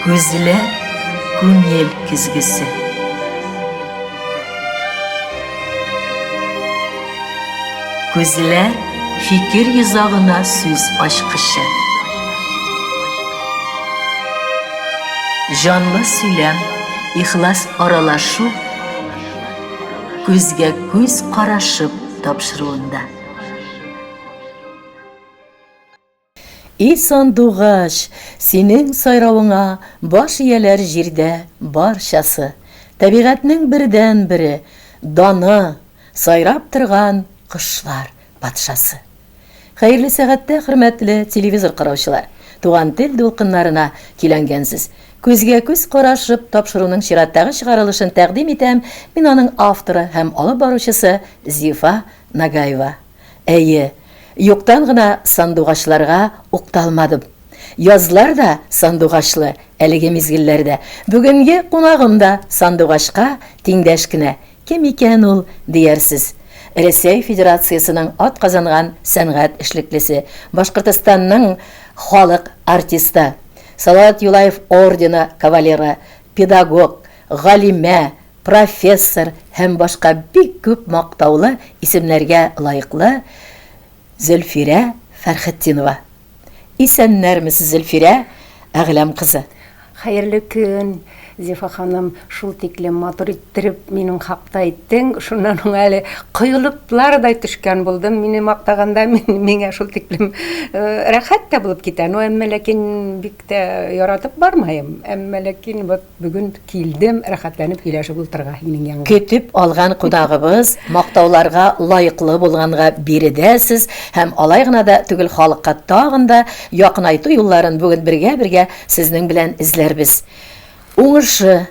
Күзләр күңел көзгесе. Күзләр фикер йозагына сүз ачкычы. Җанлы сөйләм, ихлас аралашу күзгә күз карашып тапшыруында. И сандугач, синең сайравыңа баш ияләр җирдә барчасы. Табигатьнең бердәнбере, даны, сайрап торган кошлар патшасы. Хәерле сәгатьтә, хөрмәтле телевизор караучылар! Туган тел дулкыннарына көйләнгәнсез. Күзгә-күз карашып тапшыруның чираттагы чыгарылышын тәкъдим итәм, мин аның авторы һәм алып баручысы Зифа Нагаева. Әйе, юктан гына сандугачларга укталмадым. Язлар да сандугачлы әлеге мизгелләрдә. Бүгенге кунагым да сандугачка тиңдәш кенә. Кем икән ул, диярсез. Рәсәй Федерациясенең атказанган сәнгать эшлеклесе, Башкортостанның халык артисты, Салават Юлаев ордены кавалеры, педагог, галимә, профессор һәм башка бик күп мактаулы исемнәргә лаеклы Зөлфирә Фәрхетдинова. Исәннәрмесез, Зөлфирә Әгъләм кызы! Хәерле көн, Зифа ханым, шул тиклем матур иттереп минем хакта әйттең, шуннан һуң әле коелыплар да төшкән булдым, мине мактаганда мин, миңа шул тиклем рәхәт тә булып китә, ну әмма ләкин бик тә яратып бармаем, әмма ләкин вот Бүген килдем, рәхәтләнеп һөйләшеп утырырга һинең янга. Көтеп алган кунагыбыз мактауларга лаеклы булганга биредә сез һәм алай гына да түгел халыкка тагын да якынайту юлларын бүген бергә-бергә сезнең белән эзләрбез. Уңышы,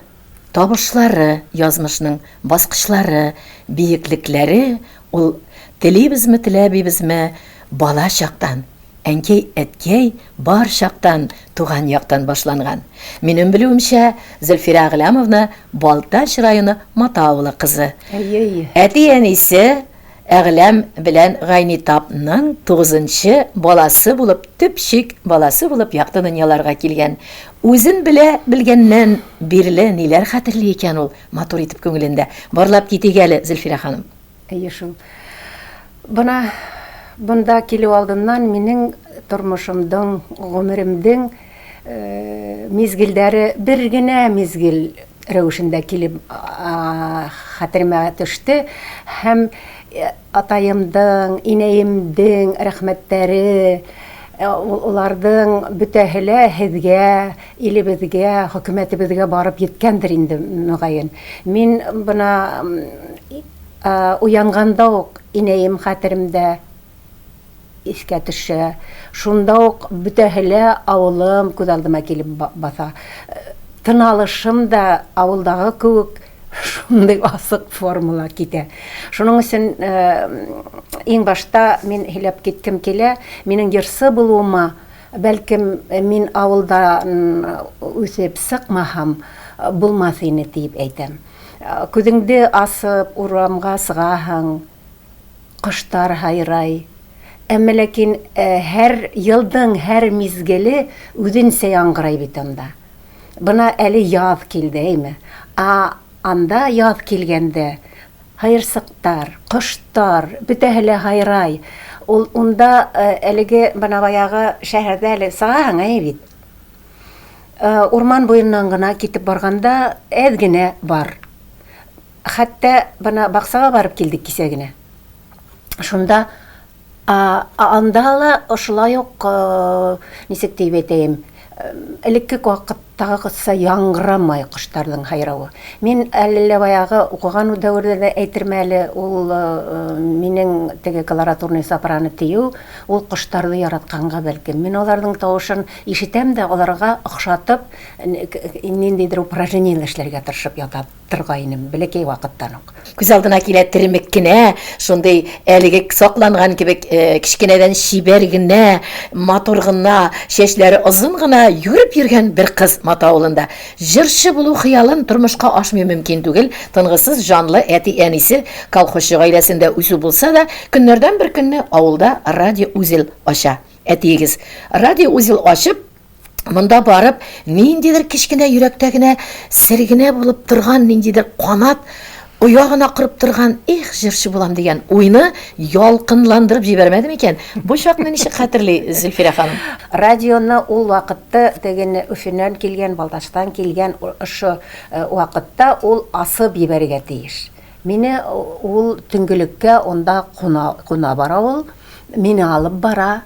табышлары, язмышның баскычлары, биеклекләре ул телибезме-теләмибезме бала чактан Әнкәй, әткәй бар чактан, туган яктан башланган. Минем белүемчә, Зөлфирә Әгъләмовна Балтач районы Мата авылы кызы. Әйе, әйе. Әти-әнисе Әгъләм белән Гайнитапның тугызынчы баласы булып, төпчек баласы булып якты дөньяларга килгән. Үзен белә белгәннән бирле ниләр хәтерли икән ул матур итеп күңелендә? Барлап китик әле, Зөлфирә ханым. Әйе шул. Бына бында килү алдыннан минең тормышымдың, гомеремдең мизгелдәре бер генә мизгел рәвешендә килеп хәтеремә төште һәм атаемдың, инәемдең рәхмәтләре, улардың бөтәһе лә һеҙгә, илебеҙгә, хөкүмәтебеҙгә барып еткәндер инде, мөгаен. Мин бына Уянганда ук инәем хәтеремдә искә төшә. Шунда ук бөтәһе лә авылым күз алдыма килеп баса. Тын алышым да авылдагы кеүек шундый асык формула китә. Шуның өчен иң башта мин һөйләп киткем килә, минең йырчы булуыма, бәлкем, мин авылда үсеп чыкмаһам, булмас ине диеп әйтәм. Күзеңде асып урамга сыгаһың, коштар һайрай. Әмма ләкин һәр елдың һәр мизгеле үзенчә яңгырай бит анда. Бына әле яз килде, әйме? А анда яз килгәндә һыерсыктар, коштар, бөтәһе лә һайрай. Ул унда әлеге бына баягы шәһәрдә әле сыгаһың, әйе бит? Урман буеннан гына китеп барганда әз генә бар. Хәтта бына баксага барып килдек кисә генә. Шунда анда ла ошолай ук ничек дип әйтәем, элекке вакыттагыча яңгырамай кошларның һайравы. Мин әле лә баягы укыган дәвердә дә әйтерме әле, ул минең теге колоратурный сопрано тию, ул кошларны яратканга бәлкем. Мин аларның тавышын Ишетәм дә, аларга охшатып, ниндидер упражнениеләр эшләргә тырышып ята торгайным, бәләкәй вакыттан ук. Күз алдына килә теремек кенә, шундый әлеге сакланган кебек кечкенәдән чибәр генә, матур гына, чәчләре озын гына йөгереп йөргән бер кыз Мата авылында. Җырчы булу хыялын тормышка ашмый мөмкин түгел, тынгысыз җанлы әти-әнисе колхозчы гаиләсендә үсү булса да, көннәрдән бер көнне авылда радиоузел ача. Әтиегез, радиоузел ачып, Монда барып, ниндидер кечкенә йөрәктә генә сер генә булып торган ниндидер канат, оя гына корып торган, эх, җырчы булам дигән уйны ялкынландырып җибәрмәде микән? Бу чакны ничек хәтерли Зөлфирә ханым? Радионы ул вакытта тегене Өфеннән килгән, Балтачтан килгән ошо вакытта ул асып җибәрергә тиеш. Мине ул төнгелеккә онда куна, куна бара ул, мине алып бара.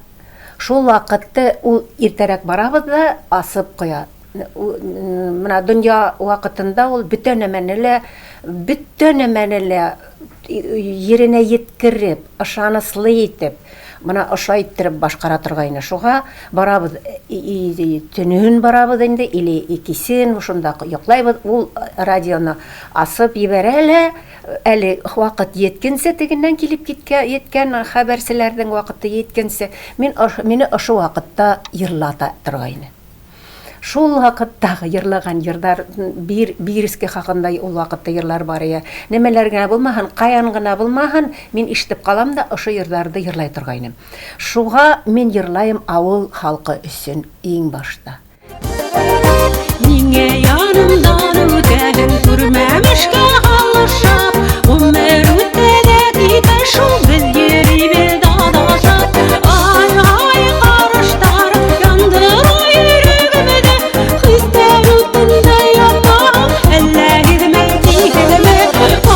Шул вакытты ул иртәрәк барабыз да асып куя. Менә дөнья вакытында ул бөтә нәмәне лә, бөтә нәмәне лә еренә еткереп, ышаныслы итеп, менә ошай иттереп башкара торгайны. Шуга барабыз, төнен барабыз инде, или икесен, шунда йоклайбыз. Ул радионы асып ебәрә лә, Әле вакыт еткенче, тегеннән килеп киткә, еткән хәбәрчеләрнең вакыты еткенче, мин мине ошо вакытта йырлата торгайны. Шул вакыттагы йырлаган йырдар, бир, Бирске хакында ул вакытта йырлар бар ие. Нәмәләр генә булмаһын, каян гына булмаһын, мин ишетеп калам да ошо йырларды йырлай торгайным. Шуга мин йырлаем авыл халкы өчен иң башта. Миңа янымдан үтәһең күрмәмешкә алышып, Гомер үтә дә китә шул, без йөрибез адашып. Ай-ай карашлар яндыра йөрәгемне, Хисләр утында янам, әллә гизме, сизелме?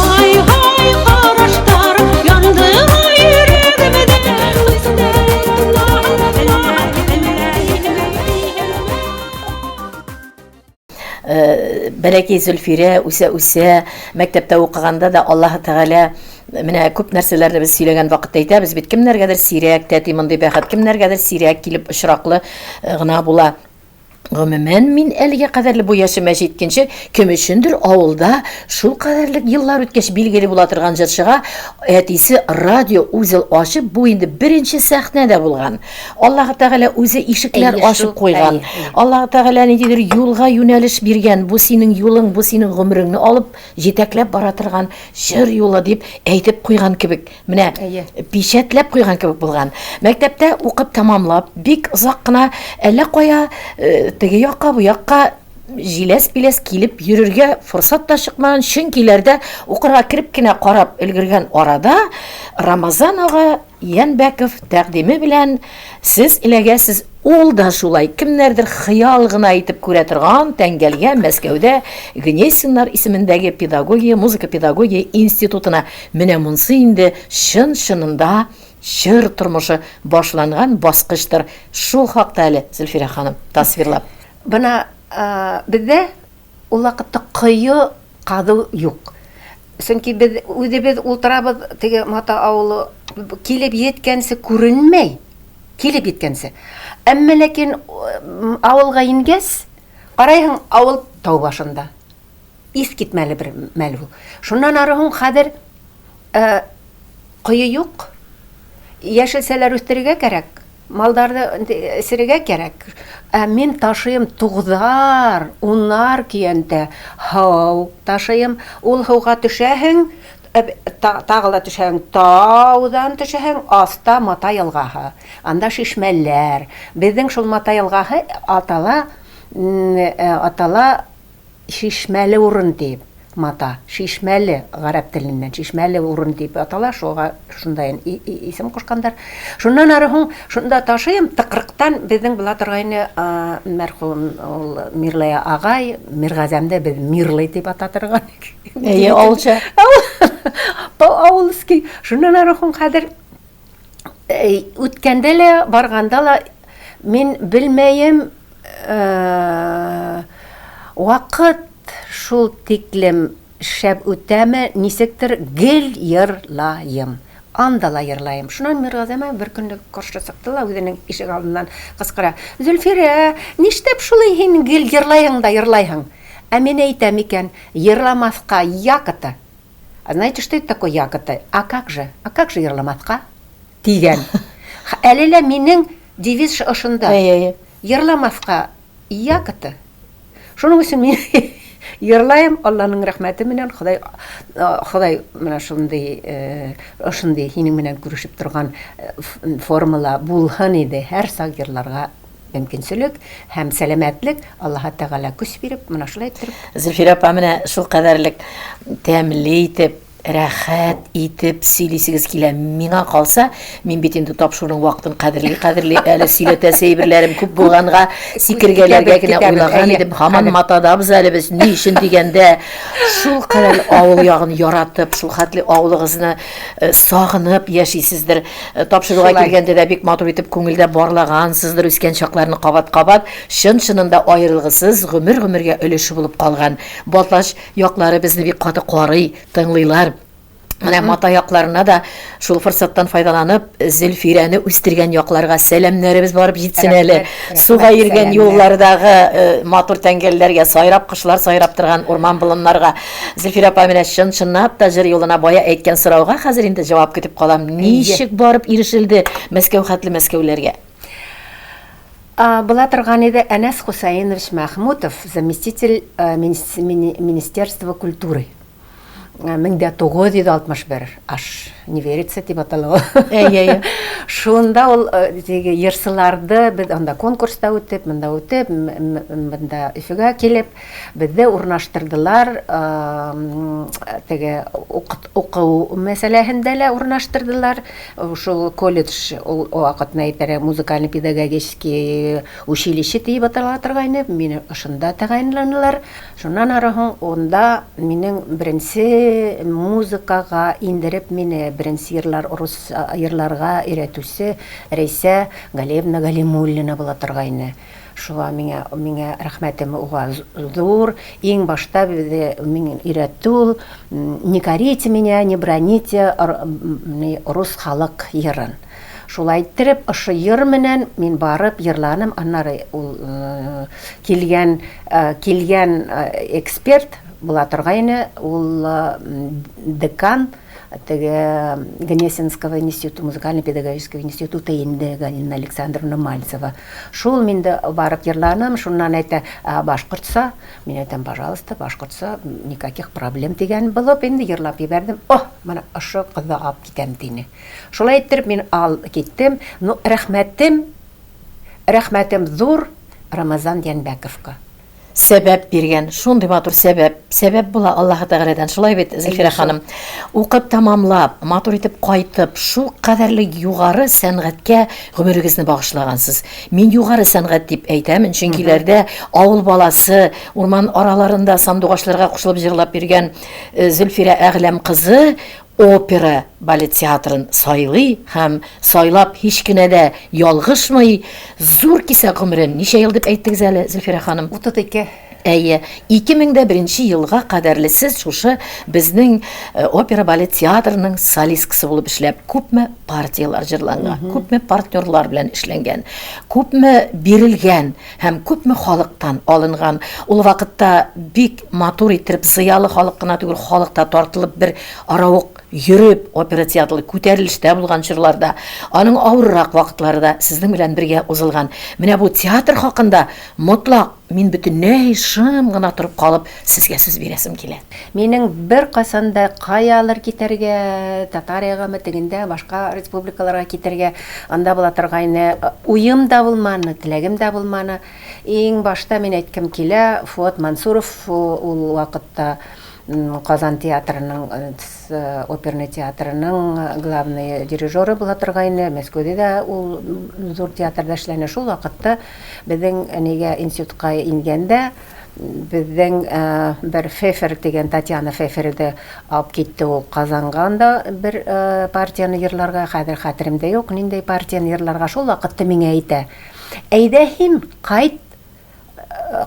Ай-ай карашлар яндыра йөрәгемне, Хисләр утында янам, әллә гизме, Бәләкәй Зөлфирә үсә-үсә мәктәптә укыганда да Аллаһы Тәгалә менә күп нәрсәләрне без сөйләгән вакытта әйтәбез бит, кемнәргәдер сирәк тәти мондый бәхет, кемнәргәдер сирәк килеп очраклы гына була. Гомумән, мин әлегә кадәрле бу яшемә җиткенче, кем өчендер авылда шул кадәрлек еллар үткәч билгеле була торган җырчыга әтисе радио узел ачып, бу инде беренче сәхнәдә булган. Аллаһы Тәгалә үзе ишекләр ачып куйган. Аллаһы Тәгалә ниндидер юлга юнәлеш биргән. Бу синең юлың, бу синең гомереңне алып, җитәкләп бара торган җыр юлы дип әйтеп куйган кебек. Менә пичәтләп куйган кебек булган. Мәктәптә укып тәмамлап, бик озак кына әллә кая э, теге якка, бу якка җиләс-пиләс килеп йөрергә форсат та чыкмаган, чөнкиләрдә укырга кереп кенә карап өлгергән арада Рамазан ага Янбәков тәкъдиме белән сез эләгәсез, ул да шулай кемнәрдер хыял гына итеп күрә торган тәңгәлгә Мәскәүдә Гнесиннар исемендәге педагогия, музыка-педагогия институтына. Менә монсы инде чын-чынында җыр тормышы башланган баскычтыр. Шул хакта әле, Зөлфирә ханым, тасвирлап. Бына бездә ул вакытта кое казу юк. Чөнки без үзебез утырабыз теге Мата авылы килеп еткәнче күренмәй. Килеп еткәнче. Әмма ләкин авылга ингәч, карайһың, авыл тау башында. Искитмәле бер мәл ул. Шуннан ары һуң хәзер кое юк. Яшелчәләр үстерергә кәрәк. Малдарны эчерергә кәрәк. Ә мин ташыйм тугызар, унар көянтә һау ташыйм. Ул һауга төшәһең, тагы ла төшәһең, таудан төшәһең, аста Мата елгаһы. Анда шишмәләр. Безнең шул Мата елгаһы атала, атала Чишмәле урын дип, мата, чишмәле, гарәп теленнән, чишмәле урын дип атала, шуга шундаен исем кушкандар. Шуннан ары һуң, шунда ташыйм, тыкрыктан безнең була торгайны, мәрхүм ул Мирлая агай, Миргазәмне без Мирлый дип ата торган. Әйе, авылча. По-авылский. Шуннан ары һуң хәзер үткәндә лә, барганда ла мин белмәем, вакыт шул тиклем шәп үтәме, ничектер гел йырлаем. Анда ла йырлаем. Шуннан Миргазәмә бер көнне каршы чыкты ла үзенең ишек алдыннан кычкыра. Зөлфирә, нишләп шулай һин гел йырлайһың да йырлайһың? Ә мин әйтәм икән, йырламаска якота. А знаете, что это такое якота? А как же? А как же йырламаска? Дигән. Әле лә минең девиз ошында. Әйе, әйе. Йырламаска якота. Шуның өчен мин йырлаем, Алланың рәхмәте менән, Ходай, Ходай менә шундый, ошындый һинең менән күрешеп торган формула булһын иде, һәр сак йырларга. мөмкинчелек һәм сәламәтлек, Аллаһы Тәгалә көч биреп, менә шулай иттереп. Зөлфирә апа, менә шул кадәрлек тәмле итеп, рәхәт итеп сөйлисегез килә. Миңа калса, мин бит инде тапшыруның вакытын кадерли-кадерли, әле сөйләтәсе әйберләрем күп булганга сикергәләргә генә уйлаган идем. Һаман матадабыз әле без. Ни өчен дигәндә, шул кадәр авыл ягын яратып, шул хәтле авылыгызны э, сагынып яшисездер. Э, тапшыруга килгәндә дә бик матур итеп күңелдә барлагансыздыр үскән чакларны кабат-кабат. Чын-чынында аерылгысыз гомер-гомергә өлеше булып калган. Балтач яклары безне бик каты карый, тыңлыйлар. Менә Мата якларына да шул форсаттан файдаланып, Зөлфирәне үстергән якларга сәламнәребез барып җитсен әле. Суга йөргән юллардагы э, матур тәңгәлләргә, сайрап кошлар сайрап торган урман болыннарга. Зөлфирә апа менә чын-чынлап та җыр юлына бая әйткән сорауга хәзер инде җавап көтеп калам. Ничек барып ирешелде Мәскәү хәтле Мәскәүләргә? Була торган иде Әнәс Хусаинович Мәхмүтов, заместитель Министерства культуры. 1961 аж не верится дип атала ул. Әйе, әйе. Шунда ул теге йырсыларды без анда конкурста үтеп, монда үтеп, монда Өфегә килеп, безне урнаштырдылар, теге уку мәсьәләһендә лә урнаштырдылар. Шул колледж ул вакытны әйтәре музыкально-педагогический училище диеп атала торгайны, мине ошында тәгаенланылар. Шуннан ары һуң унда минең беренче музыкага индереп мине беренче йырлар рус йырларга өйрәтүче Рәйсә Галиевна Галимуллина була торгайны. Шуңа миңа миңа рәхмәтем уга зур. Иң башта безне миңа өйрәтте ул Не корите меня, не браните рус халык йырын. Шулай иттереп, ошо йыр менән мин барып йырланым, аннары ул килгән килгән эксперт була торгайны, ул декан теге Гнесинского института, музыкально-педагогического института инде Галина Александровна Мальцева. Шул мин дә барып йырланым, шуннан әйтә, башкортса, мин әйтәм, пожалуйста, башкортса, никаких проблем дигән булып инде йырлап җибәрдем. О, менә ошо кызны алып китәм дине. Шулай иттереп мин ал киттем. Ну, рәхмәтем, рәхмәтем зур Рамазан Янбәковка. Сәбәп биргән, шундый матур сәбәп. Сәбәп була Аллаһы Тәгаләдән. Шулай бит, Зөлфирә ханым. Укып тәмамлап, матур итеп кайтып, шул кадәрле югары сәнгатькә гомерегезне багышлагансыз. Мин югары сәнгать дип әйтәмен, чөнки ләрдә авыл баласы урман араларында сандугачларга кушылып җырлап йөргән э, Зөлфирә Әгъләм кызы опера балет театрын сайлый һәм сайлап һич кенә дә ялгышмый, зур кисәк гомерен, ничә ел дип әйттегез әле, Зөлфирә ханым? 32. Әйе, 2001 елга кадәрле сез шушы безнең э, опера балет театрының солисткасы булып эшләп, күпме партияләр җырланган, күпме партнерлар белән эшләнгән, күпме бирелгән һәм күпме халыктан алынган. Ул вакытта бик матур иттереп зыялы халык кына түгел, халык та тартылып бер араук йөреп, опера театры күтәрелештә булган чорларда, аның авыррак вакытлары да сезнең белән бергә узылган. Менә бу театр хакында мотлак мин бөтенләй шым гына торып калып сезгә сүз бирәсем килә. Минең беркайчан да каялыр китәргә, Татариягәме, тегендә, башка республикаларга китәргә, анда була торгайны уем да булманы, теләгем дә булманы. Иң башта мин әйткем килә, Фуат Мансуров ул вакытта Казан театрының, оперный театрының главный дирижеры була торгайны, Мәскәүдә дә ул зур театрда эшләне. Шул вакытта безнең нигә институтка ингәндә, Безнең бер Фефер дигән Татьяна Феферде алып китте ул Казанга анда бер партияне йырларга, хәзер хәтеремдә юк, ниндәй партияне йырларга. Шул вакытта миңа әйтә, әйдә һин кайт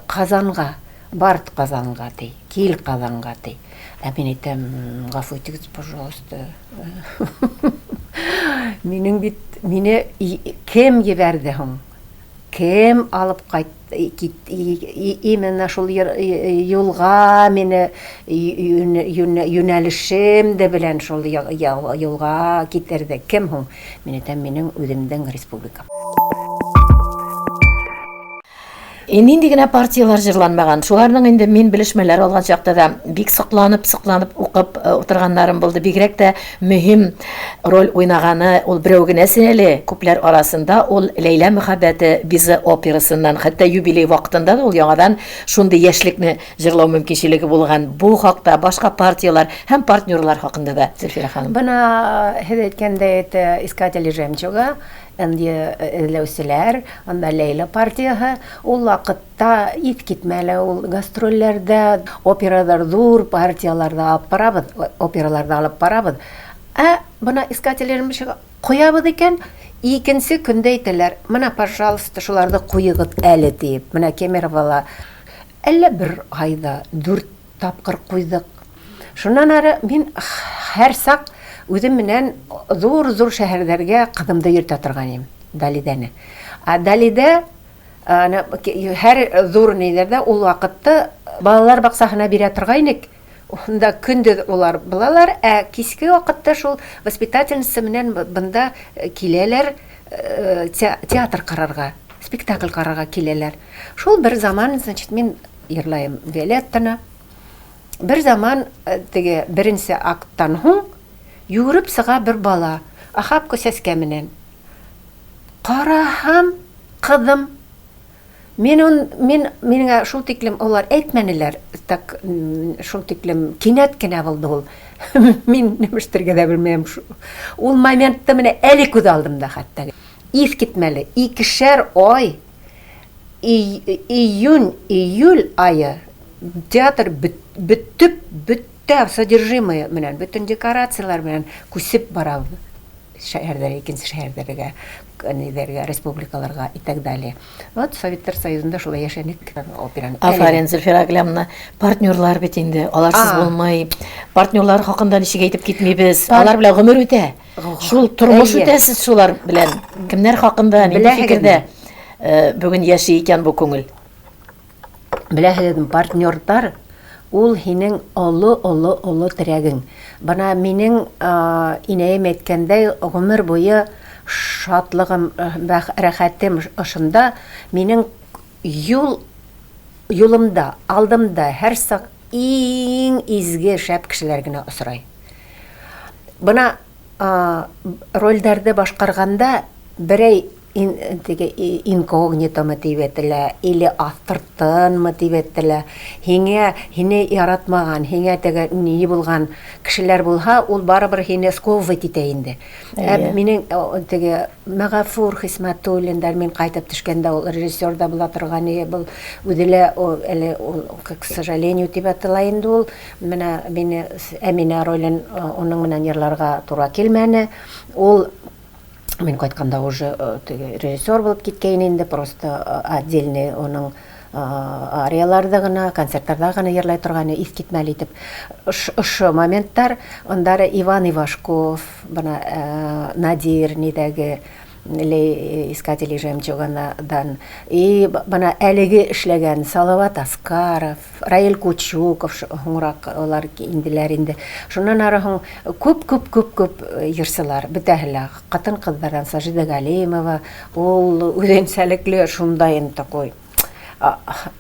Казанга, бар Казанга ди, кил Казанга ди. Ә мин әйтәм, гафу итегез, пожалуйста. Минең бит, мине кем җибәрде һуң? Кем алып кайт кит именно шул юлга мине юнәлешем дә белән шул юлга китерде. Кем һуң? Мин әйтәм, минең үземнең республикам. И нинди генә партияләр җырланмаган. Шуларның инде мин белешмәләр алган чакта да бик сокланып, сокланып укып э, утырганнарым булды. Бигрәк тә мөһим роль уйнаганы ул берәү генәсе әле, күпләр арасында ул Ләйлә мөхәббәте Бизе операсыннан. Хәтта юбилей вакытында да ул яңадан шундый яшьлекне җырлау мөмкинчелеге булган. Бу хакта башка партияләр һәм партнерлар хакында да, Зөлфирә ханым. Бына һеҙ әйткәндәй, это Искатели жемчуга, Энди эзләүчеләр, анда Ләйлә партияһе, ул вакытта искитмәле ул гастрольләрдә, опералар зур партияләрдә алып барабыз, операларда алып барабыз. Ә бына Искатели жемчуга куябыз икән, икенче көндә әйтәләр, менә, пожалуйста, шуларны куегыз әле диеп. Менә Кемеровола әллә бер айда дүрт тапкыр куйдык. Шуннан ары мин һәрчак үзем белән зур-зур шәһәрләргә кызымды йөртә торган идем, Далидәне. Ә Далидә һәр зур ниләрдә ул вакытта балалар бакчасына бирә торган идек. Унда көндез улар булалар, ә кичке вакытта шул воспитательница белән бында киләләр театр карарга, спектакль карарга киләләр. Шул бер заман, значит, мин Йырлаем Виолеттаны. Бер заман теге беренче акттан һуң йөгереп чыга бер бала, охапка сәскә менән. Караһам, кызым. Мин он, мин миңа шул тиклем алар әйтмәнеләр, так шул тиклем кинәт кенә булды ул. Мин нимештергә дә белмәем. Ул моментта менә әле күз алдымда хәтта. Искитмәле, икешәр ай Июнь, июль ае театр бөтеп, бөтә содержимое белән, бөтен декорацияләр белән күчеп барабыз шәһәрләргә, икенче шәһәрләргә, ниләргә, республикаларга и так далее. Вот Советлар Союзында шулай яшәдек операны. Афәрин, Зөлфирә Әгъләмовна. Партнерлар бит инде, аларсыз булмый. Партнерлар хакында ничек әйтеп китмибез? Алар белән гомер үтә. Шул тормыш үтәсез шулар белән. Кемнәр хакында, нинди фикердә э, бүген яши икән бу күңел? Беләһегезме, партнерлар ул һинең олы-олы-олы терәгең. Бына минең э, инәем әйткәндәй, гомер буе шатлыгым, э, рәхәтем ошында минең юл юлымда, алдымда һәрчак иң изге, шәп кешеләр генә осрай. Бына рольдәрҙе башҡарғанда берәй теге инкогнитомы дип әйтелә, или аҫтыртынмы дип әйтелә. Һиңә, һине яратмаған, һиңә теге ни булған кешеләр булһа, ул барыбер һине сковывать итә инде. Ә минең теге Мәгафур Хисмәтуллиндар мин кайтып төшкәндә ул режиссер да була торган иде. Был үзе лә әле ул, к сожалению дип атала инде ул. Менә мине Әминә ролен уның белән йырларга тура килмәне. Ул мин кайтканда уже теге режиссер булып киткәйне инде, просто отдельный уның арияларда гына, концертларда гына йырлай торган искитмәле итеп. Ошо моментлар, аннары Иван Ивашков, бына Надир нидәге Искатели жемчуганадан. И бына әлеге эшләгән Салават Аскаров, Раил Кучуков һуңрак алар инделәр инде. Шуннан ары һуң күп-күп-күп-күп йырчылар, бөтәһе лә. Хатын-кызлардан Сажида Галимова, ул үзенчәлекле шундаен такой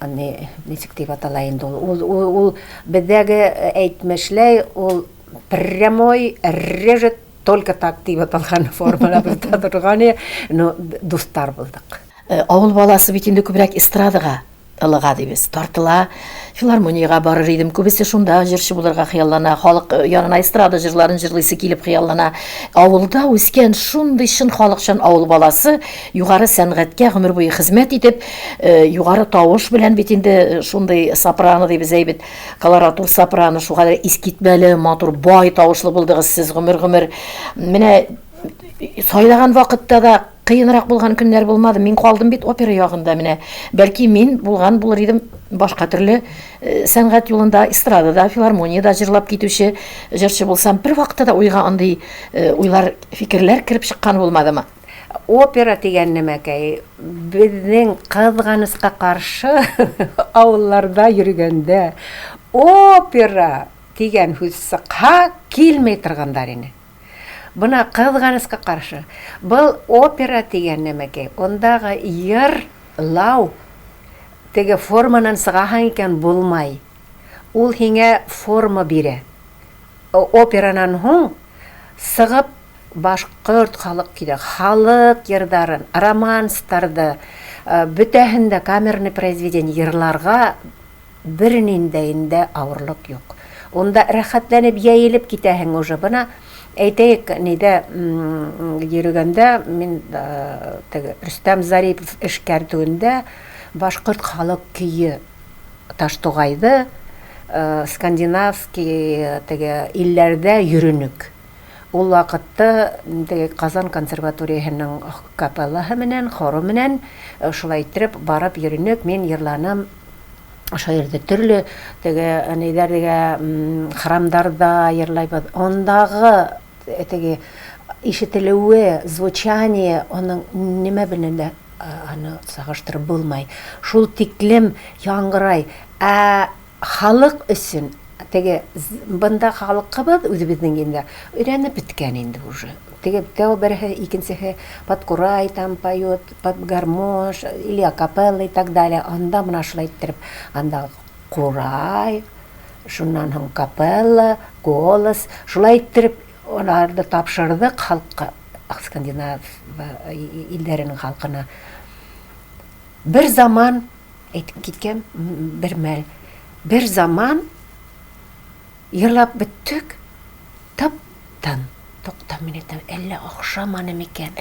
не, ничек дип атала инде ул. Ул, ул, ул бездәге әйтмешләй, ул прямой режет только так дип аталган формада бездә торган, но дуслар булдык. Э, авыл баласы бит инде күбрәк эстрадага ылыга дибез, тартыла. Филармониягә барыр идем. Күбесе шунда җырчы булырга хыяллана, халык э, янына эстрада җырларын җырлыйсы килеп хыяллана. Авылда үскән шундый чын халыкчан авыл баласы югары сәнгатькә гомер буе хезмәт итеп, э, югары тавыш белән бит инде шундый сопрано дибез әйбит. Колоратур сопрано шулкадәр искитмәле, матур, бай тавышлы булдыгыз сез гомер-гомер. Менә сайлаган вакытта да кыенрак булган көннәр булмады. Мин калдым бит опера ягында менә. Бәлки мин булган булыр идем башка төрле э, сәнгать юлында, эстрадада, филармониядә җырлап китүче җырчы булсам, бер вакытта да уйга андый э, уйлар, фикерләр кереп чыккан булмадымы? Опера дигән нәмәкәй безнең кызганыска каршы авылларда йөргәндә опера дигән һүз чыкһа килми торгандар ине. Бына кызганыска каршы был опера дигән нәмәкәй ондагы йырлау. Теге форманан сыгаһың икән, булмай. Ул һиңә форма бирә. Операнан һуң сыгып башкорт халык көйдә, халык йырдарын, романстарды, бөтәһен дә камерный произведение йырларга берниндәен дә авырлык юк. Унда рәхәтләнеп йәелеп китәһең уже. Бына әйтәйек, нидә йөрегәндә мин теге Рөстәм Зарипов эшкәртүендә башкорт халык көе Таштугайды скандинавский теге илләрдә йөренек. Ул вакытта теге Казан консерваторияһенең капеллаһы менән, хоры менән шулай иттереп барып йөренек. Мин йырланым ошо йирдә төрле теге ниләргә храмдарда йырлайбыз. Андагы теге ишетелүе, звучание аның нимә белән дә аны чагыштырып булмай. Шул тиклем яңгырай. Ә халык өчен теге бында халыкыбыз үзебезнең инде өйрәнеп беткән инде уже. Теге тәү берһе, икенчеһе под курай там поет, под гармош или акапелла и так далее. Анда менә шулай иттереп, анда курай, шуннан һуң капелла, голос, шулай иттереп аларны тапшырдык халыкка, скандинав илләренең халкына. Бер заман, әйтеп киткән бер мәл, бер заман йырлап беттек, тып-тын. Тукта, мин әйтәм, әллә охшаманы микән?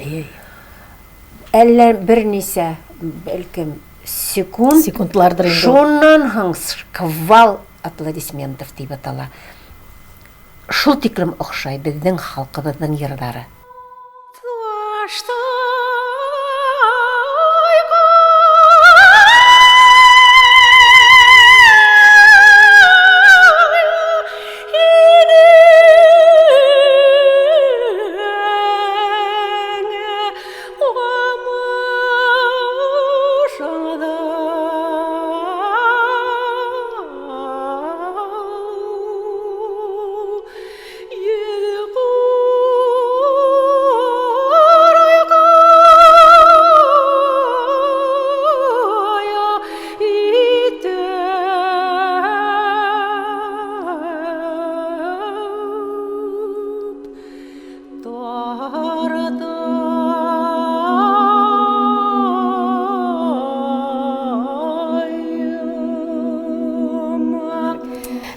Әллә берничә, бәлкем, секунд. Секундлардыр инде. Шуннан һуң шквал аплодисментов дип атала. Шул тиклем охшай безнең халкыбызның йырлары.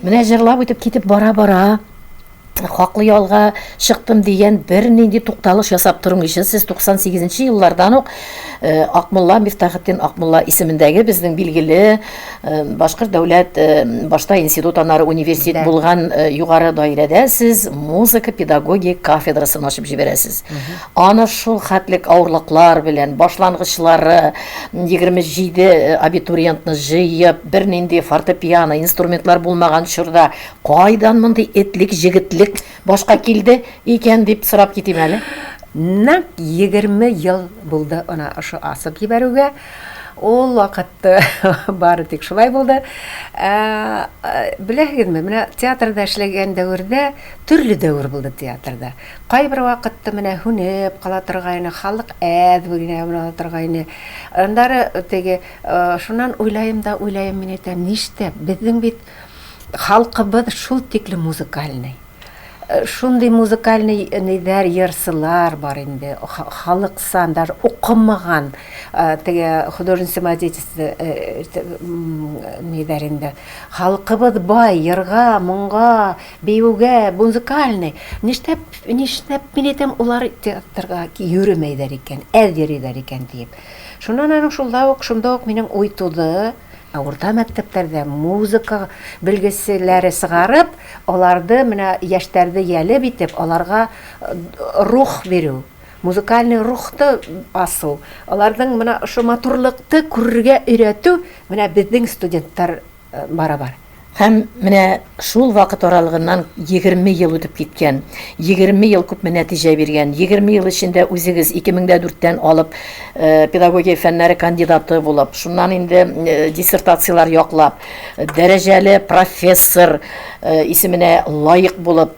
Менә җырлап үтеп китеп бара-бара, хаклы ялга чыктым дигән бернинди тукталыш ясап тормыйча, сез 98 нче еллардан ук э, Акмулла Мифтахетдин Акмулла исемендәге безнең билгеле э, Башкорт дәүләт э, башта институт, аннары университет булган югары даирәдә сез музыка педагогия кафедрасын ачып җибәрәсез. Аны шул хәтлек авырлыклар белән, башлангычлары 27 абитуриентны җыеп, бернинди фортепиано, инструментлар булмаган чорда Кайдан мондый этлек, җегетлек башка килде икән дип сорап китим әле. Нәкъ 20 ел булды ана ошо асып җибәрүгә. Ул вакытта бары тик шулай булды. Ә, беләһегезме, менә театрда эшләгән дәвердә төрле дәвер булды театрда. Кайбер вакытта менә һүнеп кала торгайны, халык әз генә була торгайны. Аннары теге шуннан уйлаем да уйлаем, мин әйтәм, ништәп, безнең бит Халкыбыз шул тиклем музыкальный. Э, шундый музыкальный нидәр йырсылар бар инде. Халыксан, даже укымаган э, теге художественный самодеятельство э, нидәр инде. Халкыбыз бай, йырга, моңга, биюгә, музыкальный. Нишләп, нишләп мин әйтәм, улар театрга йөремәйдәр икән, әз йөриләр икән диеп. Шуннан аның шунда ук, шунда ук минем уй туды. Ә урта мәктәпләрдә музыка белгечләре чыгарып, аларды менә яшьтәрде ялеп итеп, аларга рух бирү, музыкальный рухты асу, аларның менә ошо матурлыкты күрергә өйрәтү менә безнең студентлар барабар. Һәм менә шул вакыт аралыгыннан 20 ел үтеп киткән. 20 ел күпме нәтиҗә биргән. 20 ел эчендә үзегез 2004 тән алып э, педагогия фәннәре кандидаты булып, шуннан инде э, диссертацияләр яклап, дәрәҗәле профессор э, исеменә лаек булып,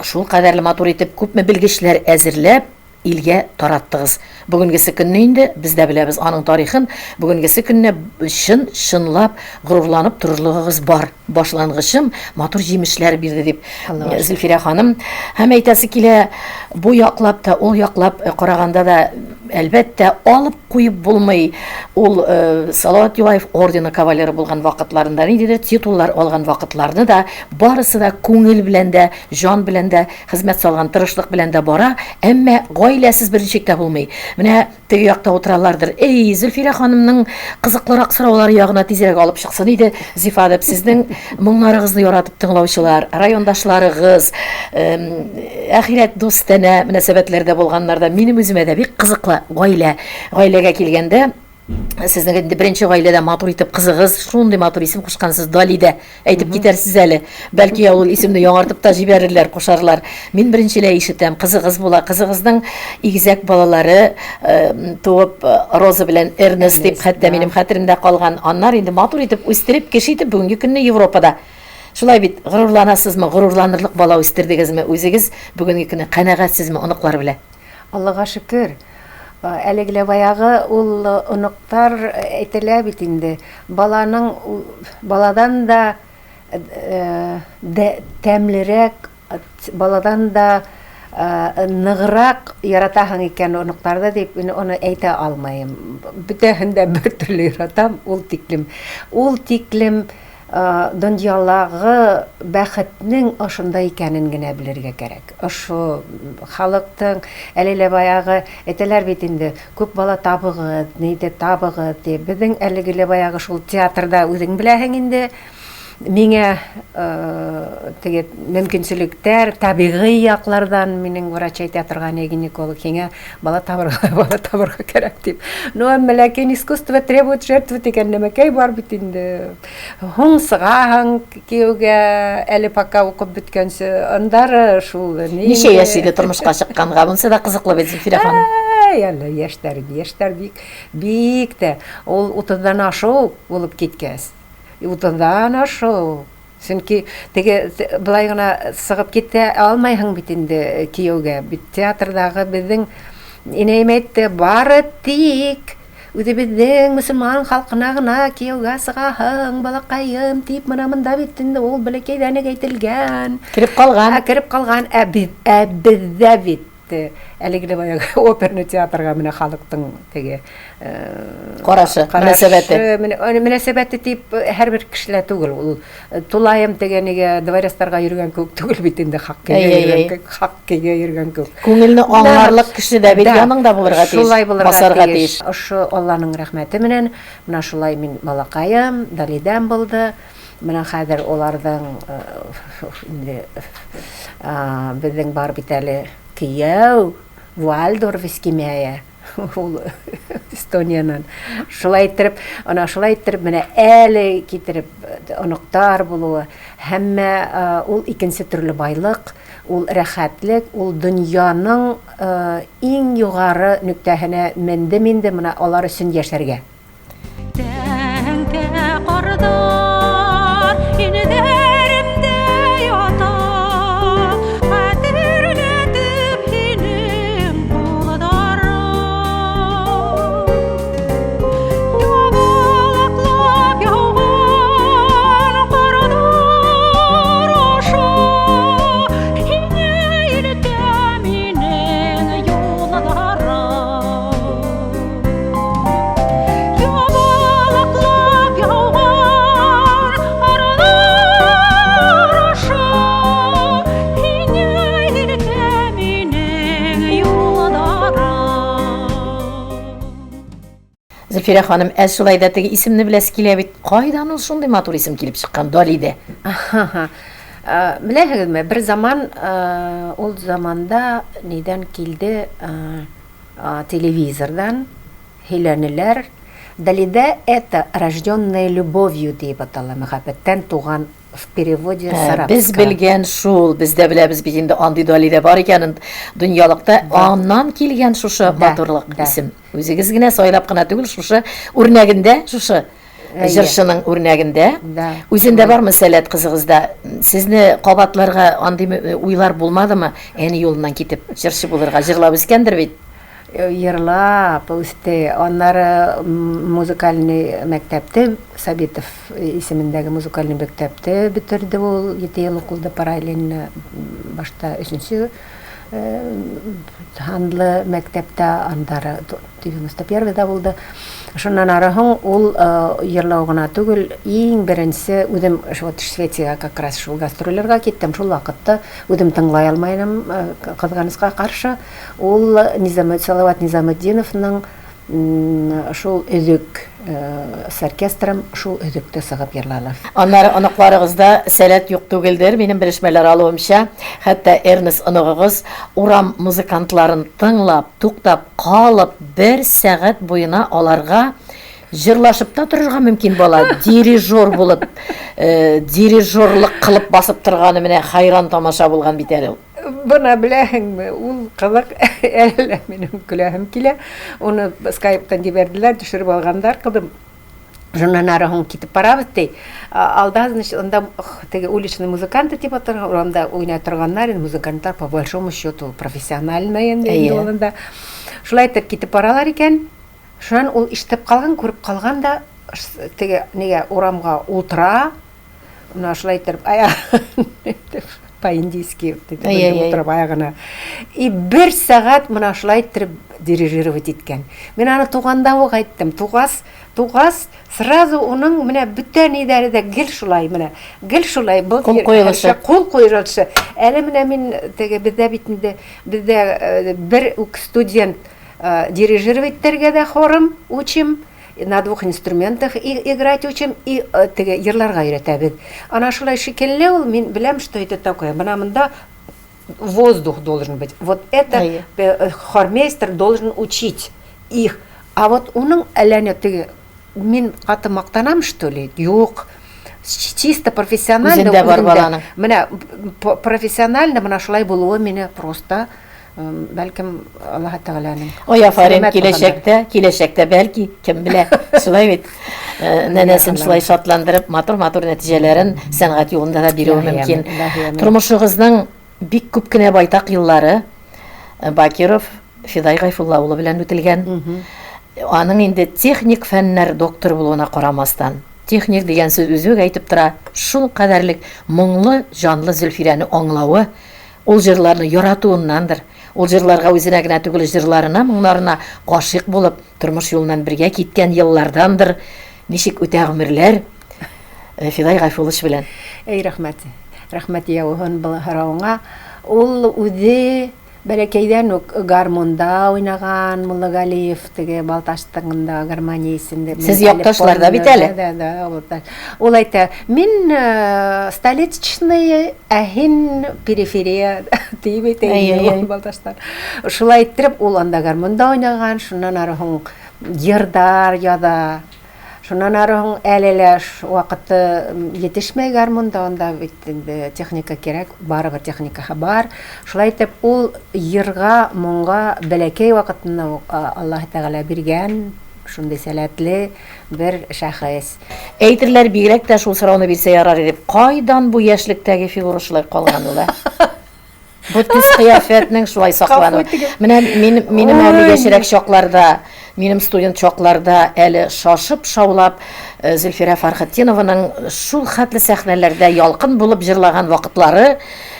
шул кадәрле матур итеп күпме белгечләр әзерләп, илгә тараттыгыз. Бүгенгесе көнне инде без дә беләбез аның тарихын, бүгенгесе көнне чын чынлап горурланып торырлыгыгыз бар. Башлангычым матур җимешләр бирде дип Зөлфирә ханым. Һәм әйтәсе килә, бу яклап та, ул яклап э, караганда да, әлбәттә, алып куеп булмый. Ул э, Салават Юлаев ордены кавалеры булган вакытларында, ниндидер титуллар алган вакытларны да барысы да күңел белән дә, җан белән дә, хезмәт салган тырышлык белән дә бара, әмма гаиләсез берничек тә булмый. Менә теге якта утыралардыр. Эй, Зөлфирә ханымның кызыклырак сораулары ягына тизрәк алып чыксын иде, Зифа дип, сезнең моңнарыгызны яратып тыңлаучылар, райондашларыгыз, әхирәт дустанә мөнәсәбәтләрдә булганнар да, минем үземә дә бик кызыклы гаилә. Гаиләгә килгәндә, сезнең инде беренче гаиләдә матур итеп кызыгыз, шундый матур исем кушкансыз, Далидә. Әйтеп китәрсез әле. Бәлки ул исемне яңартып та җибәрерләр, кушарлар. Мин беренчеләй ишетәм, кызыгыз була. Кызыгызның игезәк балалары э, туып, э, Роза белән Эрнест дип, хәтта минем хәтеремдә калган. Аннар инде матур итеп үстереп, кеше итеп бүгенге көнне Европада. Шулай бит, горурланасызмы, горурланырлык бала үстердегезме үзегез бүгенге көнне канәгатьсезме оныклар белән? Аллага шөкер, әлеге лә баягы ул оныктар әйтелә бит инде, баланың баладан да тәмлерәк, баладан да ныграк яратаһың икән оныкларны дип, мин аны әйтә алмыйм. Бөтәһен дә бер төрле яратам, ул тиклем. Ул тиклем Дөньялагы бәхетнең ошында икәнен генә белергә кәрәк. Ошо халыктың әле лә баягы әйтәләр бит инде, күп бала табыгыз, нидә табыгыз дип. Безнең әлеге лә баягы шул театрда үзең беләһең инде, миңа теге мөмкинчелектәр, табигый яклардан минең врач әйтә торган гинеколог, һиңа бала табырга, бала табырга кәрәк дип. Ну, әмма ләкин искусство требует жертвы дигән нәмәкәй бар бит инде. Һуң сыгаһың кияүгә, әле пока укып беткәнче, андары шул ни. Ничә яшь иде тормышка чыкканга? Монысы да кызыклы бит, Зөлфирә ханым. Әй, әле яшьтәр, яшьтәр бик, бик тә. Ул утыздан ашу булып киткәс. Утыздан ашу. Чөнки теге былай гына сыгып китә алмайһың бит инде кияүгә. Бит театрдагы безнең инәем әйтте, бары тик үзебезнең мөселман халкына гына кияүгә сыгаһың, балакаем, дип, менә монда бит инде ул бәләкәйдән үк әйтелгән. Кереп калган. Ә кереп калган, ә без, ә бездә бит әлеге дә баягы оперный театрга менә халыктың теге карашы, мөнәсәбәте. Мөнәсәбәте дип һәрбер кешелә түгел ул. Тулаем теге нигә дворецларга йөргән кебек түгел бит инде, хоккейга йөргән кебек, хоккейга йөргән кебек. Күңелне аңларлык кеше дә бит яныңда булырга тиеш, шулай булырга тиеш. Ошо Алланың рәхмәте менән менә шулай мин балакаем, Далидәм булды. Менә хәзер аларның инде безнең бар бит әле кияү, Вальдорф Искимәя, ул Эстониянан. Шулай иттереп, ана шулай иттереп менә әле китереп оныктар булуы, һәммә ул икенче төрле байлык, ул рәхәтлек, ул дөньяның иң югары нөктәһенә мендем инде менә алар өчен яшәргә. Тәңкә кардар инәләремдә ята, Хәтерләтеп һинең кулларың. Ябалаклап яуган карлар аша Һиңә илтә минең юлларым. Ябалаклап яуган карлар аша Һиңә илтә минең юлларым. Зөлфирә ханым, ә шулай да теге исемне беләсе килә бит. Кайдан ул шундый матур исем килеп чыккан, Далидә? Беләһегезме, бер заман, ул заманда нидән килде, Телевизордан һөйләнеләр. Далида это рожденная любовью диеп атала, мәхәббәттән туган в переводе с арабского. Без белгән шул, без дә беләбез бит инде андый Далида бар икәнен дөньялыкта. Аннан килгән шушы матурлык исем. Үзегез генә сайлап кына түгел, шушы үрнәгендә шушы. җырчының үрнәгендә. Үзендә бармы сәләт кызыгызда? Сезне кабатларга андый уйлар булмадымы? Әни юлыннан китеп, җырчы булырга җырлап үскәндер бит? Йырлап үсте. Аннары музыкальный мәктәптә, Сабитов исемендәге музыкальный мәктәптә бетерде ул. Ете ел укылды параллельно. Башта өченче санлы мәктәптә, аннары 91 да булды. Шуннан ары һуң ул йырлау гына түгел, иң беренче үзем вот Швециягә как раз шул гастрольләргә киттем. Шул вакытта үзем тыңлай алмый идем, кызганыцка каршы. Ул Низамет Салават Низаметдиновның шул өзек с оркестром шул өзекте сыгып йырлады. Аннары оныкларыгызда сәләт юк түгелдер, минем белешмәләр алуымча, хәтта Эрнест оныгыгыз урам музыкантларын тыңлап, туктап калып, бер сәгать буена аларга җырлашып та торырга мөмкин бала, дирижер булып, дирижерлык кылып басып торганы менә хайран тамаша булган бит әле ул. Бына беләһеңме, ул кызык, әллә минем көләһем килә. Уны скайптан җибәрделәр, төшереп алганнар, кызым. Шуннан ары һуң китеп барабыз, ди. Алда, значит, анда теге уличный музыканты дип аталган, урамда уйнай торганнар, инде музыкантлар по большому счету профессиональный инде инде ул анда. Шулай итеп китеп баралар икән. Шуннан ул ишетеп калган, күреп калган да, теге нигә урамга утыра, Менә шулай итеп аягын итеп по-индийски итеп утырып аягына. И бер сәгать менә шулай итеп дирижировать иткән. Мин аны туганда ук әйттем. Тугас, тугас, сразу уның менә бөтә ниләре дә гел шулай менә. Гел шулай. Был кул куелышы. Кул куелышы. Әле менә мин теге бездә бит инде бездә э, бер үк студент э, дирижировать итәргә дә хором учим. На двух инструментах играть учим и э, теге йырларга өйрәтәбез. Ана шулай шикелле ул, мин беләм, что это такое. Менә монда воздух должен быть. Вот это э, хормейстер должен учить их. А вот уның әллә теге мин каты мактанам, что ли? Юк. Чисто профессионально. Үзендә бар баланың. Менә профессионально менә шулай булуы мине просто Бәлкем, Аллаһ Тәгаләнең. Ой, афәрин, киләчәктә, киләчәктә бәлки, кем белә, шулай бит. Э, нәнәсен шулай шатландырып, матур-матур нәтиҗәләрен сәнгать юлында да бирүе мөмкин. Тормышыгызның бик күп кенә байтак еллары э, Бакиров Фидай Гайфулла улы белән үтелгән. Аның инде техник фәннәр докторы булуына карамастан, техник дигән сүз үзе үк әйтеп тора, шул кадәрлек моңлы, җанлы Зөлфирәне аңлавы, Ул җырларны яратуыннандыр, ул җырларга үзенә генә түгел, җырларына, моңнарына гашыйк булып, тормыш юлыннан бергә киткән еллардандыр. Ничек үтә гомерләр Фидай Гайфуллович белән. Әй, рәхмәт. Рәхмәт яуһын был һорауыңа. Ул үзе бәләкәйдән үк гармунда уйнаган Муллагалиев, теге Балтачтың да гармонисында. Сез якташлар да бит әле. Да, да, да. Ул әйтә, мин э, столичный, ә һин периферия диеп әйтә инде ул Балтачтан. Шулай иттереп, ул анда гармунда уйнаган, шуннан ары һуң йырдар яза. Шуннан ары һуң әле лә вакыты етешмәй гармунда, анда бит инде техника кирәк, барыбер техникаһы бар. Шулай итеп, ул йырга, моңга бәләкәй вакытыннан ук Аллаһы Тәгалә биргән шундый сәләтле бер шәхес. Әйтерләр, бигрәк тә шул сорауны бирсә ярар иде. Кайдан бу яшьлектәге фигура шулай калган ул, ә? Бу төс-кыяфәтнең шулай саклануы. Менә мин, минем әле яшьрәк чакларда, минем студент чакларда әле шашып шаулап э, Зөлфирә Фархетдинованың шул хәтле сәхнәләрдә ялкын булып җырлаган вакытлары,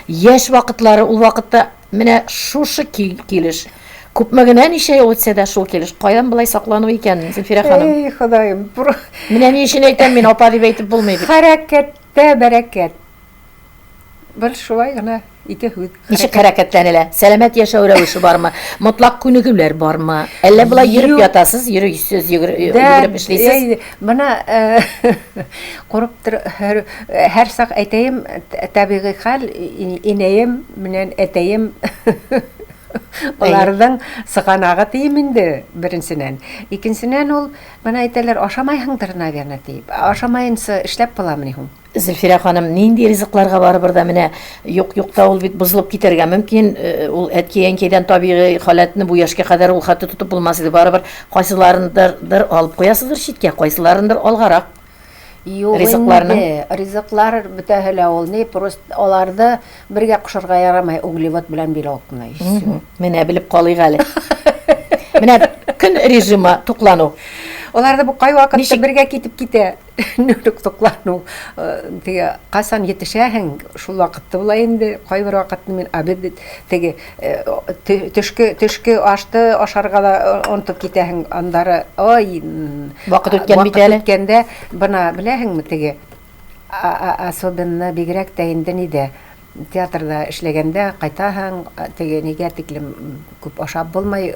яшь вакытлары ул вакытта менә шушы килеш. Күпме генә ничә ел үтсә дә шул килеш. Каян болай саклану икән, Зөлфирә ханым? Эй, Ходаем. Менә ни өчен әйтәм мин, апа дип әйтеп булмый бит. Хәрәкәттә бәрәкәт. Бер шулай гына ике һүз. Ничек хәрәкәтләнелә? Сәламәт яшәү рәвеше бармы? Мотлак күнегүләр бармы? Әллә болай йөреп ятасыз, йөрисез, йөгереп эшлисез? Менә э, курып тор, һәр, һәр сак әйтәем, табигый хәл, инәем менән әтәем аларның сыганагы диим инде, беренченән. Икенченән ул, менә әйтәләр, ашамайһыңдыр, наверное, дип. Ашамаенча эшләп буламыни һуң? Зөлфирә ханым, нинди ризыкларга барыбер дә менә юк-юк та ул бит бозылып китәргә мөмкин. Э, ул әткәй-әнкәйдән табигый халәтне бу яшькә кадәр ул хәтта тотып булмас иде. Барыбер кайсыларындыр алып куясыздыр читкә, кайсыларындыр алгарак. Юк Ризыкларның? инде, ризыклар бөтәһе лә ул ни, просто аларны бергә кушарга ярамай, углевод белән белокны, и всё. Менә белеп калыйк әле. Менә көн режимы, туклану. Аларда бу кайвакытта Ничек? бергә китеп китә. Нүлек туклану. Теге касан җитешәһең, шул вакытта була инде. Кайбер вакытны мин обед теге төшке төшке ашты ашарга да онытып китәһең. Аннары ой, вакыт үткән бит әле. Вакыт үткәндә бына беләһеңме теге особенно бигрәк тә инде нидә Театрда эшләгәндә кайтаһың, теге нигә тиклем күп ашап булмый,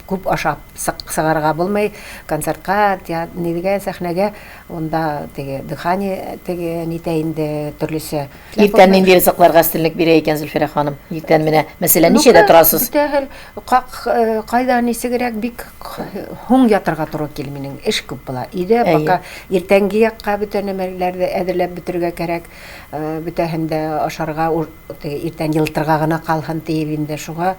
күп ашап сыгарга булмый, концертка, нигә, сәхнәгә, унда теге дыхание теге нитә инде төрлесе. Иртән нинди ризыкларга өстенлек бирә икән Зөлфирә ханым? Иртән менә, мәсәлән, ничәдә торасыз? Бүтәгел, как, кайда нисегрәк бик һуң ятырга туры килми минем, эш күп була. Өйдә пока иртәнге якка бөтә нәмәләрне әзерләп бетерергә кәрәк. Бөтәһен дә ашарга, теге иртән елтырга гына калһын диеп инде шуңа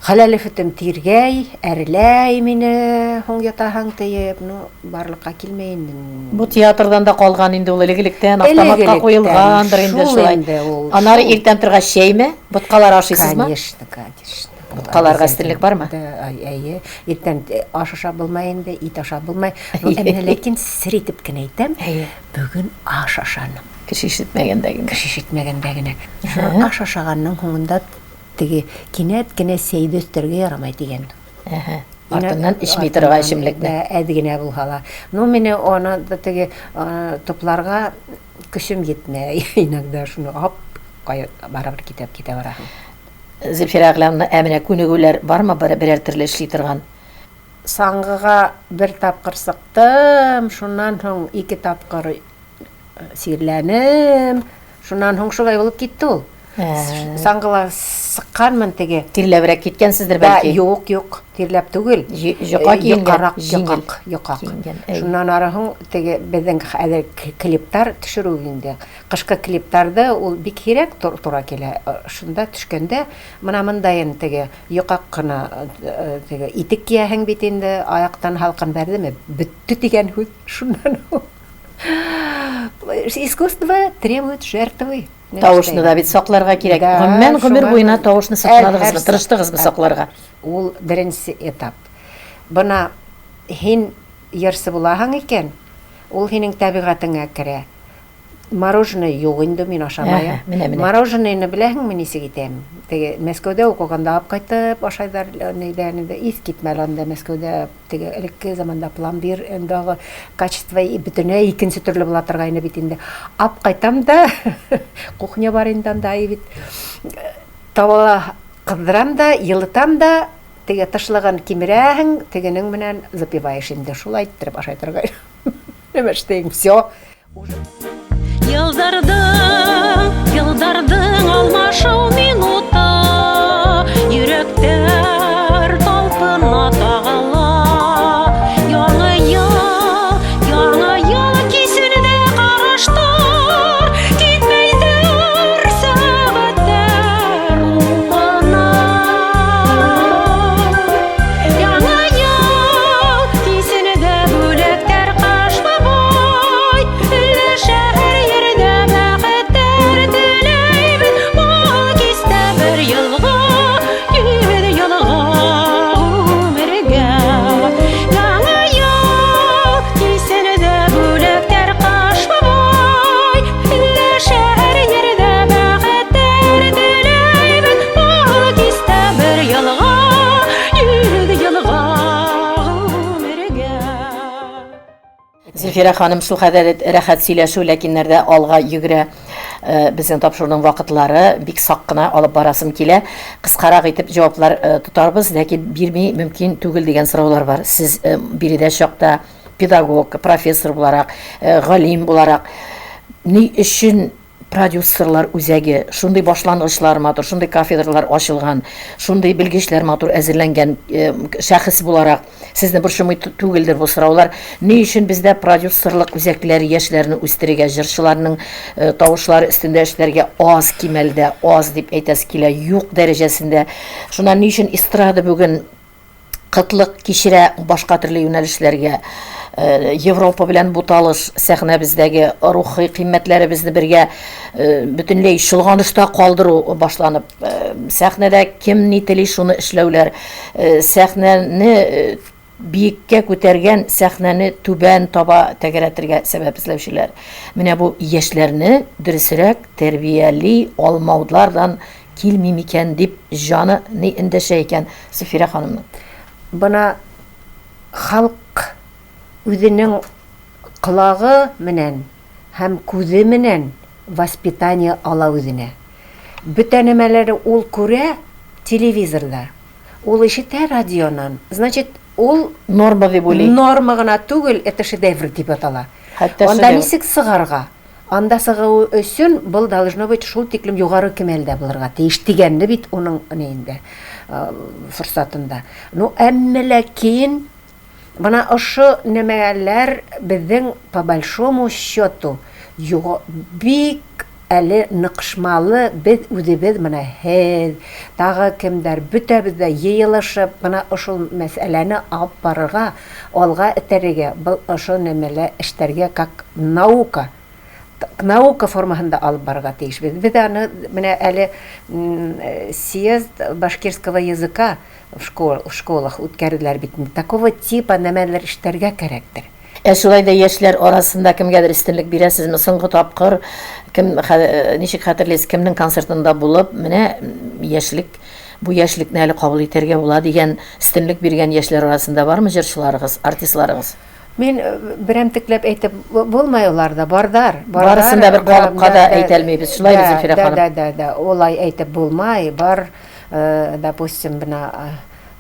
хәләлефетем тиргәй, әрләй мине, һуң ятаһың диеп, ну, барлыкка килмәй инде. Бу театрдан да калган инде ул элек-электән, автоматка куелгандыр инде шулай. Аннары иртән торгач чәйме, боткалар ашыйсызмы? Конечно, конечно. Боткаларга өстенлек бармы? Да, әйе. Иртән аш ашап булмай инде, ит ашап булмай. Ну, ә менә ләкин сер итеп кенә әйтәм, Бүген аш ашаным. Кеше ишетмәгәндә генә. Кеше ишетмәгәндә генә. Шул аш ашаганның һуңында теге кинәт кенә сәйде өстәргә ярамай дигән. Әһә. Артыннан эчми торырга эчемлекне. Әз генә булһа ла. Ну, мине аны теге тупларга көчем йитмәй. Иногда шуны ап, барыбер китеп китә бараһың. Зөлфирә Әгъләмовна, ә менә күнегүләр бармы берәр төрле эшли торган? Саңгыга бер тапкыр сыктым, шуннан соң ике тапкыр сирләнем. Шуннан соң шулай булып китте ул. Саңгыла сыкканмын теге. Тирләбрәк киткәнсездер бәлки? Да, юк, юк, тирләп түгел. Йока киенгән. Йокарак, йокак, йокак. Шуннан ары соң теге безнең хәзер клиптар төшерү инде. Кышкы клиптарда ул бик һирәк тура килә. Шунда төшкәндә менә мондаен теге Йокак кына теге итек кияһең бит инде, аяктан һалкын бәрдеме, бетте дигән һүз шуннан ул. Искусство требует жертвы. Тавышны да бит сакларга кирәк. Гомумән, гомер буена тавышны сакладыгызмы, тырыштыгызмы сакларга? Ул беренче этап. Бына һин йырчы булаһың икән, ул һинең табигатеңә керә. Мороженое юк инде, мин ашамаем. Менә, менә. Мороженоены беләһеңме ничек итәм? Теге Мәскәүдә укыганда алып кайтып ашайдар, нидә, нидә, ис китмәле анда Мәскәүдә теге элекке заманда пломбир андагы качество бөтенләй икенче төрле була торгайны бит инде. Ап кайтам да, кухня бар инде анда и бит. Табала кыздырам да, елытам да, теге тышлыгын кимерәһең, тегенең белән запиваешь инде. Шулай иттереп ашай торган. Нәмәштәйм, все. Елдарның, елдарның алмашу минуты, Йөрәктәр талпына тагыла. Яңа ел, яңа ел кисенде караштар, Китмәйдер сәгатьләр уңына. Яңа ел кисенде бүләктәр Кыш бабай. Өләшә һәр йирдә бәхетләр теләйбез. Бал кистә бер елга, йөз елга гомергә. Яңа ел килсен дә бүләкләр Кыш бабай. Өләшә һәр йирдә бәхетләр теләйбез. Бал кистә бер елга, 100 елга гомергә. Зөлфирә ханым, шул хәдәр рәхәт сөйләшү, ләкиннәрдә алга йөгерә э, безнең тапшыруның вакытлары, бик сак кына алып барасым килә. Кыскарак итеп җаваплар э, тотарбыз, ләкин бирми мөмкин түгел дигән сораулар бар. Сез э, биредә чакта педагог, профессор буларак, галим буларак ни өчен Продюсерлар үзәге, шундый башлангычлар матур, шундый кафедралар ачылган, шундый белгечләр матур әзерләнгән шәхес буларак, сезне борчымый түгелдер бу сораулар. Ни өчен бездә продюсерлык үзәкләре яшьләрне үстерергә, җырчыларның тавышлары өстендә эшләргә аз кимәлдә, аз дип әйтәсе килә, юк дәрәҗәсендә. Шуннан ни өчен эстрада бүген кытлык кичерә башка төрле юнәлешләргә Европа белән буталыш, сәхнәбездәге рухи кыйммәтләребезне бергә бөтенләй чолганышта калдыру башланып, сәхнәдә кем ни тели шуны эшләүләр, сәхнәне биеккә күтәргән сәхнәне түбән таба тәгәрәтергә сәбәп эзләүчеләр. Менә бу яшьләрне дөресрәк тәрбияли алмаулардан килми микән дип җаны ни эндәшә икән Зөлфирә ханымның? Бына халык үзенең колагы менән һәм күзе менән воспитание ала үзенә. Бөтә нәмәләре ул күрә телевизорда. Ул ишетә радионан, значит, ул норма дип уйлый. Норма гына түгел, это шедевр дип атала. Хәтта Анда ничек сыгарга? Анда сыгу өчен был должно быть шул тиклем югары кемәлдә булырга тиеш дигәнне бит уның нейендә, форсатында. Ну, әмма ләкин менә ошо нәмәләр безнең по большому счету бик әле ныкышмалы, без үзебез менә һез, тагы кемдер, бөтәбез дә йыелышып, менә ошол мәсьәләне алып барырга, алга этәрергә, был ошо нәмәлә эштәргә как наука, наука формасында алып барырга тиешбез. Без аны менә әле съезд башкирского языка в школах үткәрделәр бит инде. Такого типа нәмәләр эштәргә кәрәктер. Ә шулай да яшьләр арасында кемгәдер өстенлек бирәсезме? Соңгы тапкыр кем, ничек хәтерлисез, кемнең концертында булып, менә яшьлек, бу яшьлекне әле кабул итәргә була дигән өстенлек биргән яшьләр арасында бармы җырчыларыгыз, артистларыгыз? Мин берәмтекләп әйтеп булмай аларда, бардар. Барысын да бер калыпка да әйтә алмыйбыз, шулай бит, Зөлфирә ханым? Да, да, да, олай әйтеп булмай. Бар, допустим, менә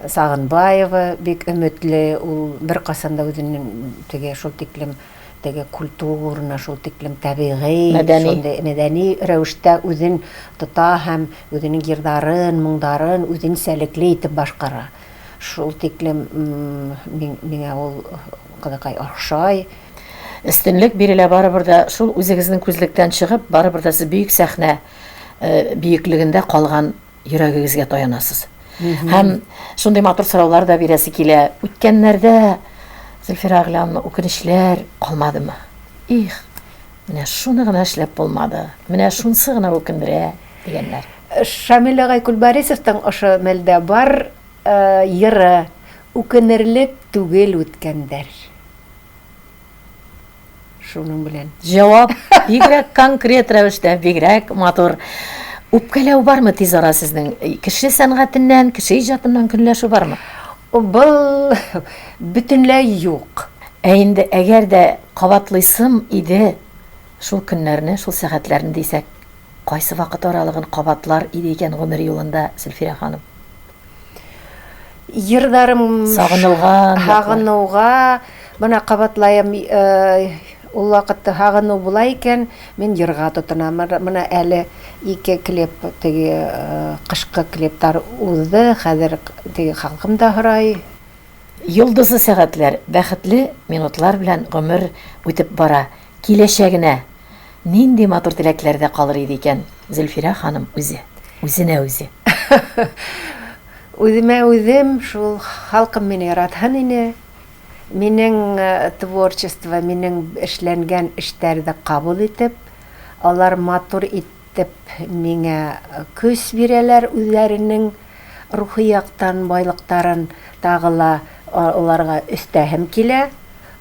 Сагынбаева бик өметле, ул беркайчан да үзенең теге шул тиклем теге культурно, шул тиклем табигый, шундый мәдәни рәвештә үзен тота һәм үзенең йырдарын, моңдарын үзенчәлекле итеп башкара. Шул тиклем миңа ул кызыкай охшай. Өстенлек бирелә барыбер дә шул үзегезнең күзлектән чыгып, барыбер дә сез бөек сәхнә биеклегендә калган йөрәгегезгә таянасыз. Һәм шундый матур сораулар да бирәсе килә. Үткәннәрдә Зөлфирә Әгъләмовна үкенечләр калмадымы? Их, менә шуны гына эшләп булмады, менә шунысы гына үкендерә дигәннәр. Шамил агай Кульбарисовтың ошо мәлдә бар йыры, Үкенерлек түгел үткәннәр. Шуның белән. Җавап бигрәк конкрет рәвештә, бигрәк матур. Үпкәләү бармы тиз ара сезнең? Кеше сәнгатеннән, кеше иҗатыннан көнләшү бармы? Был бөтенләй юк. Ә инде әгәр дә кабатлыйсым иде шул көннәрне, шул сәгатьләрне дисәк, кайсы вакыт аралыгын кабатлар иде икән гомер юлында Зөлфирә ханым? Йырдарым сагынылган сагынуга менә кабатлаем ул вакытта сагыну була икән мин йырга тотынам менә әле ике клип теге кышкы клиплар узды хәзер теге халкым да һорай Йолдызлы сәгатьләр, бәхетле минутлар белән гомер үтеп бара. Киләчәгенә нинди матур теләкләрдә калыр иде икән Зөлфирә ханым үзе, үзенә үзе? Үземә үзем шул халкым мине яратһын ине. Минең творчество, минең эшләнгән эштәрде кабул итеп, алар матур итеп миңа көч бирәләр үзләренең рухи яктан байлыктарын тагы ла аларга өстәһем килә.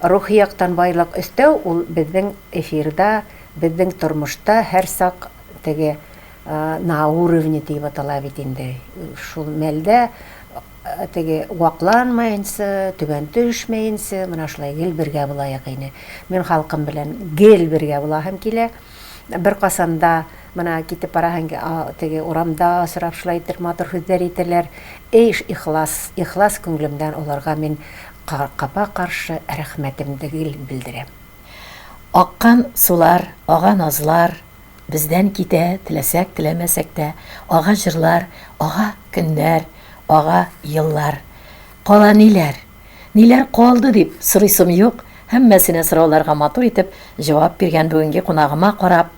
Рухи яктан байлык өстәү ул безнең эфирда, безнең тормышта һәрчак теге на уровне дип атала бит инде. Шул мәлдә теге вакланмаенча, түбән төшмәенчә, менә шулай гел бергә булаек ине. Мин халкым белән гел бергә булаһым килә. Бер касанда менә китеп бараһың, теге урамда сорап шулай итеп матур һүзләр әйтәләр. Эй, ихлас, ихлас күңелемдән аларга мин капа-каршы рәхмәтемде гел белдерәм. Аккан сулар, ага назлар, Бездән китә, теләсәк, теләмәсәк тә, Ага җырлар, ага көннәр, ага еллар. Кала ниләр? Ниләр калды дип сорыйсым юк, һәммәсенә сорауларга матур итеп җавап биргән бүгенге кунагыма карап,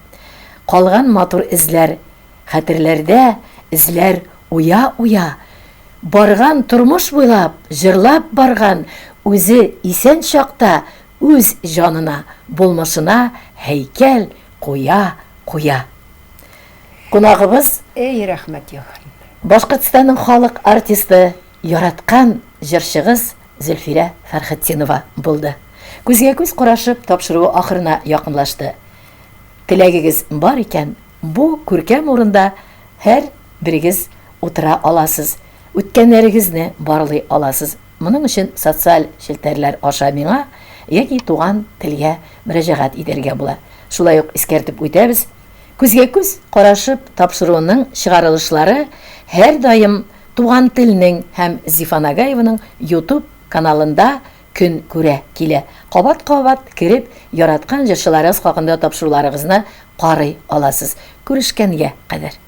калган матур эзләр хәтерләрдә эзләр уя-уя, Барган тормыш буйлап, җырлап барган, үзе исән чакта үз җанына, булмышына һәйкәл куя куя. Кунагыбыз. Әй, рәхмәт яусын. Башкортстанның халык артисты, яраткан җырчыгыз Зөлфирә Фәрхетдинова булды. Күзгә-күз карашып тапшыруы ахырына якынлашты. Теләгегез бар икән, бу күркәм урында һәр берегез утыра аласыз, үткәннәрегезне барлый аласыз. Моның өчен социаль челтәрләр аша миңа яки Туган телгә мөрәҗәгать итәргә була. Шулай ук искәртеп үтәбез, Күзгә-күз карашып тапшыруының чыгарылышлары һәрдаим Туган телнең һәм Зифа Нагаеваның YouTube каналында көн күрә килә. Кабат-кабат кереп, яраткан җырчыларыгыз хакында тапшыруларыгызны карый аласыз. Күрешкәнгә кадәр!